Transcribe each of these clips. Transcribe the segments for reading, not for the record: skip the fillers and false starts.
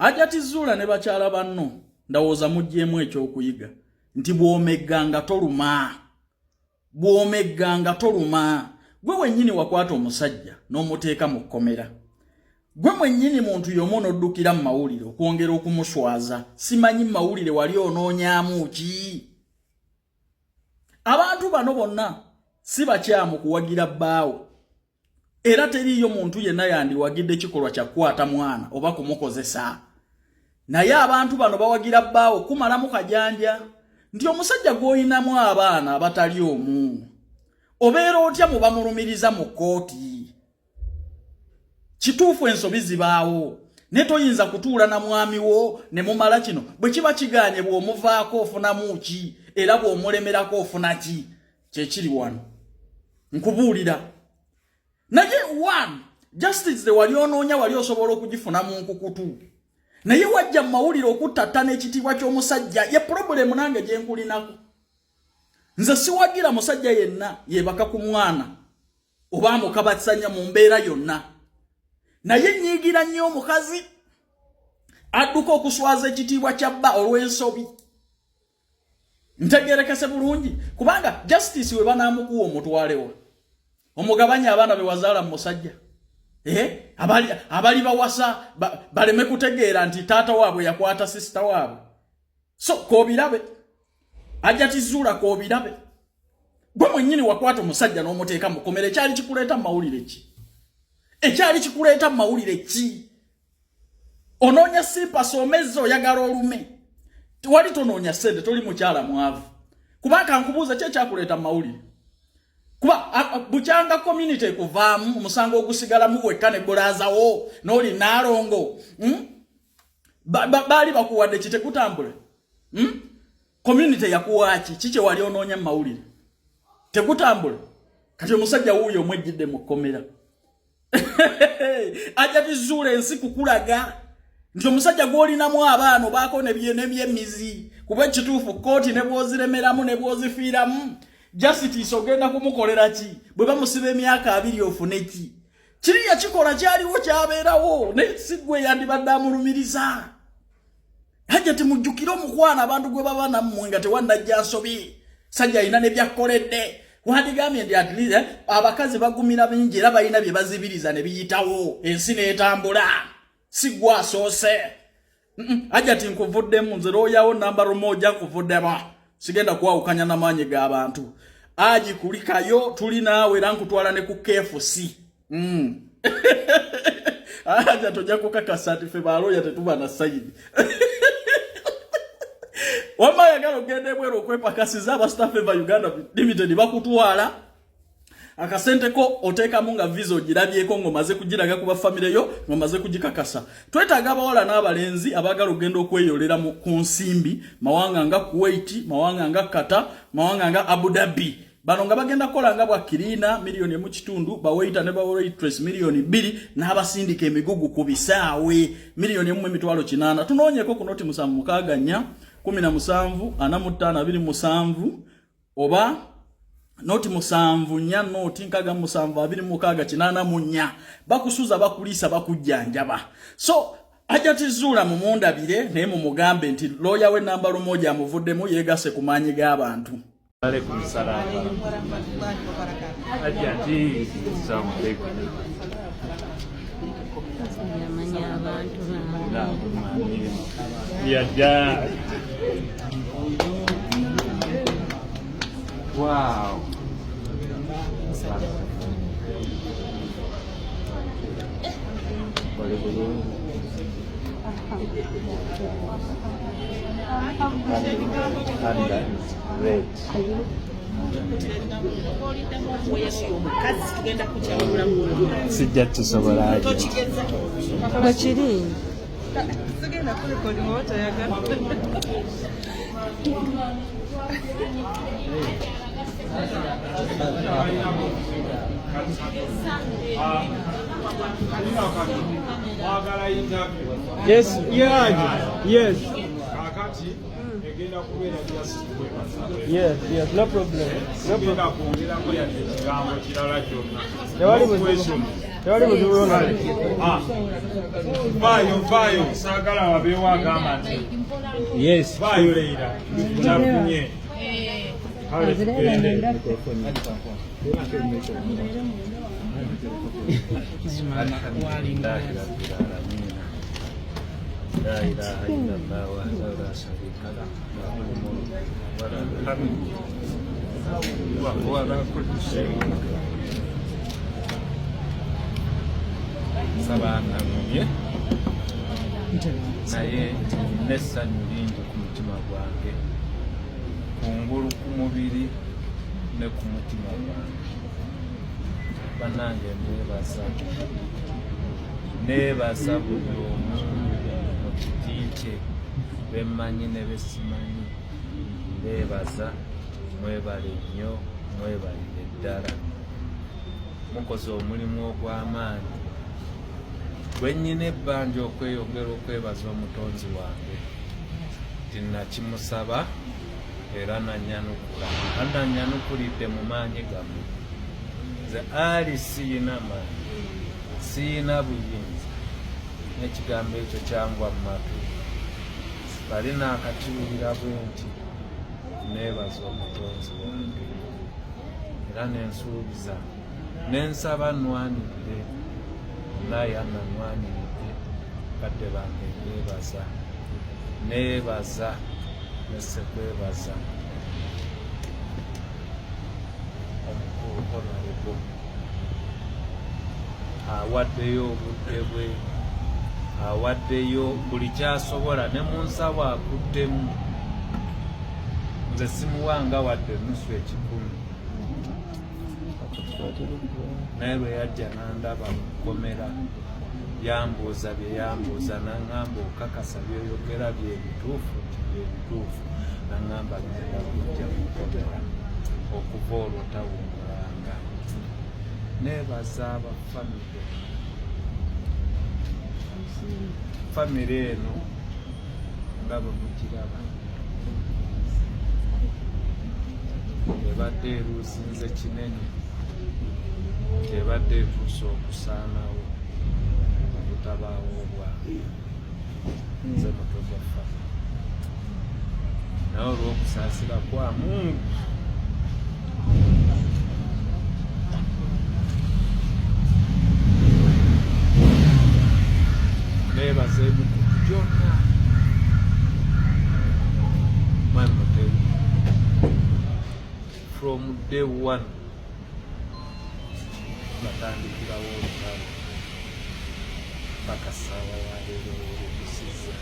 Hajati Zuula ne bakyala banno ndowooza muggyemu ekyokuyiga nti bw'omegga nga toluma, bw'omegga nga toluma. Gwe wennyini wakwata omusajja n'omuteeka mu kkomera, gwe mwennyini muntu y'omu n'oddukira mu mawulire okwongera okumuswaza. Simanyi mu mawulire wali onoonyaamu ki? Abantu bano bonna si bakyamu kuwagira bbaawo, era teriiyo muntu yenna yandiwagidde kikolwa kya kukwata mwana oba kumukozesa, naye abantu bano bawagira bbaawo kumalamu kajanja nti omusajja gw'olinamu abaana abatali omu obeera otya mu bamulumiriza mu kkooti. Kituufu ensobi zibaawo, naye toyinza kutuula na mwami wo ne mumala kino. Bwe kiba kigaanye bw'omuvaako ofunamu ki, era bw'omulemerako ofuna ki? Kyekiri wano nkubuulira. Naye one justice wali onoonya wali osobola okugifuna mu nkukutu, naye wajja mu mawulire okuttattana ekitiibwa ky'omusajja. Ye problem nange gye nkulinako, nze siwagira musajja yenna yeebaka ku mwana oba amukabasanya mu mbeera yonna, naye nyiigira nnyo omukazi adduka okuswaza ekitiibwa kya bba olw'ensobi. Ntegerekese bulungi, kubanga justice we banaamukuwa omutwalewa omugabanya abaana be wazaala mu musajja, abali bawasa baleme kutegeera nti taata waabwe yakwata sister waabwe. So koobirabe, Hajati Zuula, koobirabe, gwe mwennyini wakwata omusajja n'omuteeka mu kkomera. Ekyali kikuleeta mu mawulire ki? Ekyali kikuleeta mu mawulire ki? Onoonya sympathy, omezza oyagala olume. Wali tonoonya ssente, toli mukyala mwavu. Kubanga nkubuuza, ki ekyakuleeta mu mawulire? Kuba bukyanga community ekuvaamu, omusango ogusigalamu wekka ne gulaazawo n'oli naalongo, Baali bakuwadde ki tekutambula? Community yakuwaaki? Ki kye wali onoonya mu mawulire tekutambula? Kati omusajja wuuyo omwejjidde mu kkomera. Hajati Zuula, ensi kukulaga nti omusajja gw'olinamu abaana obaako nebyemizi, kuba ekituufu kooti ne bw'oziremeramu ne bw'ozifiiramu, justice ogenda kumukolera ki? Bwe bamusiba emyaka 20 ofune ki? Kiri yakikola, kyaliwo, kyabeerawo, naye si gwe yandibadde amulumiriza. Hajati, mujjukire omukwano abantu gwe baba nammwe nga tewannajja nsobi. Sajja alina ne byakkoledde, wandigambye nti at least abakazi bagumira bingi era balina bye bazibiriza ne biyitawo, ensi n'etambula. Si gwe asoose. Hajati, nkuvuddemu. Nze looyawo namba rumoja, nkuvuddemu, sigenda kwawukanya n'amaanyi g'abantu. Aji kulikayo, tuli naawe, era nkutwala ne ku KFC. Aja tojja kukakasa nti ffe balooya tetuba na side. Wamma ayagala okugenda ebweru okwepakasiza, aba Staff Eva Uganda Limited bakutwala. Akasente ko oteekamu nga visa ogirabyeko, ng'omaze kugiraga ku bafamire yo, ng'omaze kugikakasa. Twetaaga abawala n'abalenzi abaagala okugenda okweyolera ku nsimbi mawanga nga Kuwait, mawanga nga Qatar, mawanga nga Abu Dhabi. Bano nga bagenda kukola nga bwa cleaner 1.5 million, bawaiter ne bawaitress 2 million, n'abasindika emigugu ku bisaawe 1.8 million. Tunoonyeko ku 076 17 45 27 oba 074 067 26 84. Bakusuza, bakuliisa, bakujjanjaba. So Hajati Zuula mumundabire, naye mumugambe nti looya we namba lumoja amuvuddemu, yeegase ku maanyi g'abantu. Alaikum salam. Hajati, assalamu alaikum. Yamanya abantu bange. Yajja. Wow. Oli bulungi. And that is great. Omukazi tugenda kukyawula. Sijja tusobola, Hajati. Tokigeza. Bwekiri. Sigenda kurecording oba toyagala. Yes, yeah, yes. Kakati egenda kubeera just kwebaza. Yes, no problem. No Sigenda problem. kwongerako yadde ekigambo kirala kyonna. Tewali buzibu. Question. Tewali buzibu bwonna. Ah. Vaayo, vaayo, saagala wabeewo agamba nti Yes. vaayo Leira, kyafunye. Kale tugende. Alhamdulillahi rabbil alamin. La ilaha illallah wahdahu la sharika lah. Lahul mulk wa lahul hamd. Wa huwa ala kulli shay'in qadir. Nsaba ananumye naye n'essanyu lingi ku mutima gwange, kungulu ku mubiri ne ku mutima gwange. Bannange, mbeebaza, neebaza buli omu mu kiti kye, bemmanyi ne besimanyi, mbeebaza. Mwebale nnyo, mwebalire ddala, mukoze omulimu ogw'amaanyi gwe nnyina ebbanja okweyongera okwebaza Omutonzi wange nti nakimusaba era nanyanukula, ananyanukulidde mu maanyi gammwe. Nze ali siyina maanyi, siyina buyinza, n'ekigambo ekyo kyangwa mu matu bali naakakiwulira bwe nti neebaza Omutonzi wange era nensuubiza nensaba nwanirire naye ananwaniridde. Badde bange, neebaza, neebaza nesekwebaza omukulu Honorable awaddeyo obudde bwe, awaddeyo buli kyasobola ne mu nsawo akuttemu. Nze simuwanga wadde nusu ekikumi, naye lwe yajja n'andaba mu kkomera, yambuuza bye yambuuza, n'aŋŋamba, "Okakasa byoyogera bye bituufu?" Nti, "Bye bituufu." N'aŋŋamba, "Genda kujja mu kkomera." Okuva olwo tawummulanga. Neebaza abafamire, famire eno nga bwe mugiraba ebadde eruusinze kinene, ebadde etuuse okusaanawo obutabaawo bwange. Nze mutwe gwa famire, naye olw'okusaasira kwa Mungu neebaza emikutu gyonna. Mwami Mutebi, from day one natandikirawo olutalo paka ssaawa ya leero olukusiza.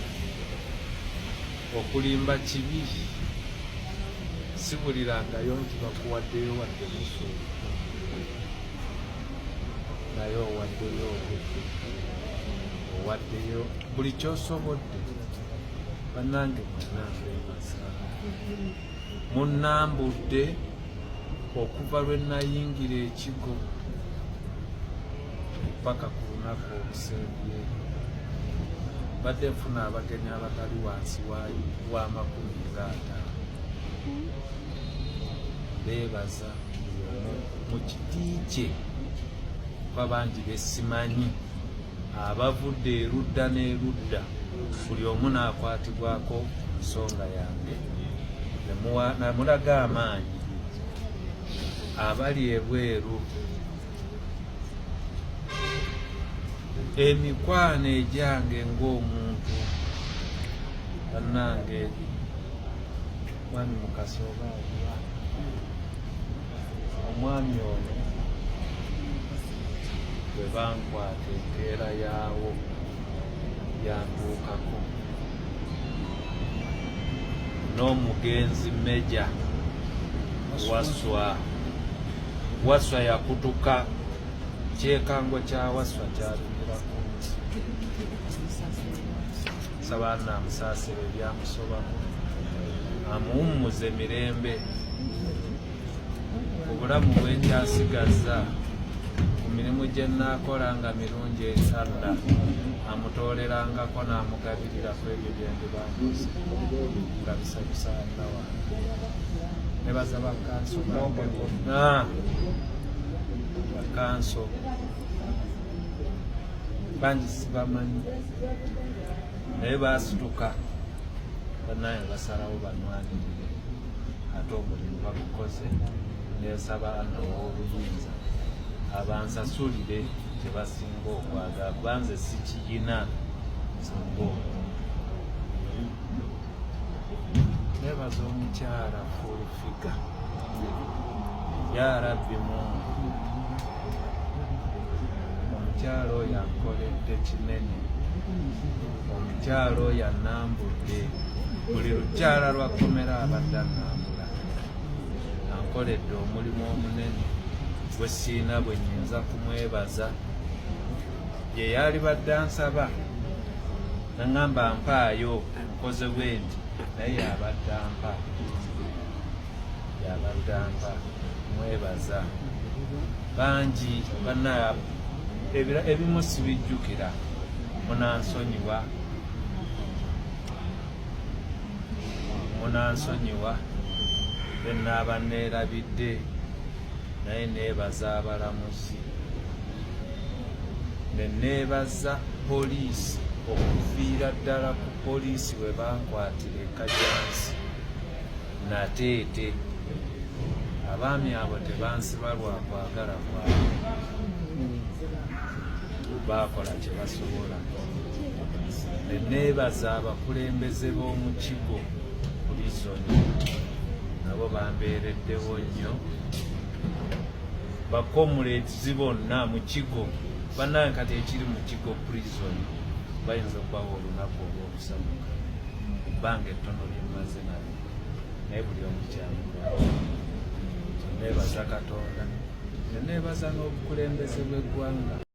Okulimba kibi, sibulirangayo nti bakuwaddeyo wadde nusu, naye owaddeyo obudde, owaddeyo buli kyosobodde. Bannange mwenna mbeebaza, munnambudde okuva lwe nayingira ekigo paka ku lunaku olusembyeyo. Badde nfuna abagenyi abatali wansi wa 50. Beebaza buli omu mu kiti kye, kuba bangi besimanyi abavudde erudda n'erudda, buli omu n'akwatibwako ku nsonga yange namulaga amaanyi. Abali ebweru, emikwano egyange ng'omuntu, bannange, mwami Mukasa oba aliwa omwami ono bwe bankwata empeera yaawo yantuukako, n'omugenzi Meja Waswa. Waswa yakutuka, kyekango kya Waswa kyalumirako. Nsaba naamusaasira ebyamusobako, amuwummuze mirembe obulamu bwenkyasigaza ku mirimu gye nnaakola nga mirungi eri Allah, amutoolerangako n'amugabirirako ebyo byendiba nkoze nga bisanyusa Allah wange. Nebaza bakanso bange bonna, bakanso. Bangi sibamanyi, naye baasituka bannaye basalawo banwanirire, ate omulimu bagukoze. Nesaba Allah ow'obuyinza abansasulire kye basinga okwagala, kuba nze sikiyina singa omuntu. Nebaza omukyala Full Figure, ya Rabbi Mungu, omukyala oyo ankoledde kinene. Omukyala oyo anambudde buli lukyala lwakkomera, abadde anambula, ankoledde omulimu omunene gwe siina bwe nyinza kumwebaza. Ye yali badde ansaba naŋŋamba mpaayo nkoze bwe nti, naye yabadde ampa, yabadde ampa, mwebaza. Bangi banna, ebimu sibijjukira, munansonyiwa, munansonyiwa benaaba neerabidde. Naye neebaza abalamuzi, ne neebaza poliisi, okuviira ddala ku poliisi we bankwatira e Kajjansi Nateete. Abaami abo tebansiba lwa kwagala kwabwe, baakola kye basobola. Ne neebaza abakulembeze b'omu Kigo Prison, nabo bambeereddewo nnyo. Ba comrades bonna mu Kigo, bannange, kati ekiri mu Kigo Prison bayinza okubawa olunaku olw'okusamuka ebbanga ettono lyemmaze nabo, naye buli omu kyamukola. Neebaza Katonda, ne neebaza n'obukulembeze bw'eggwanga.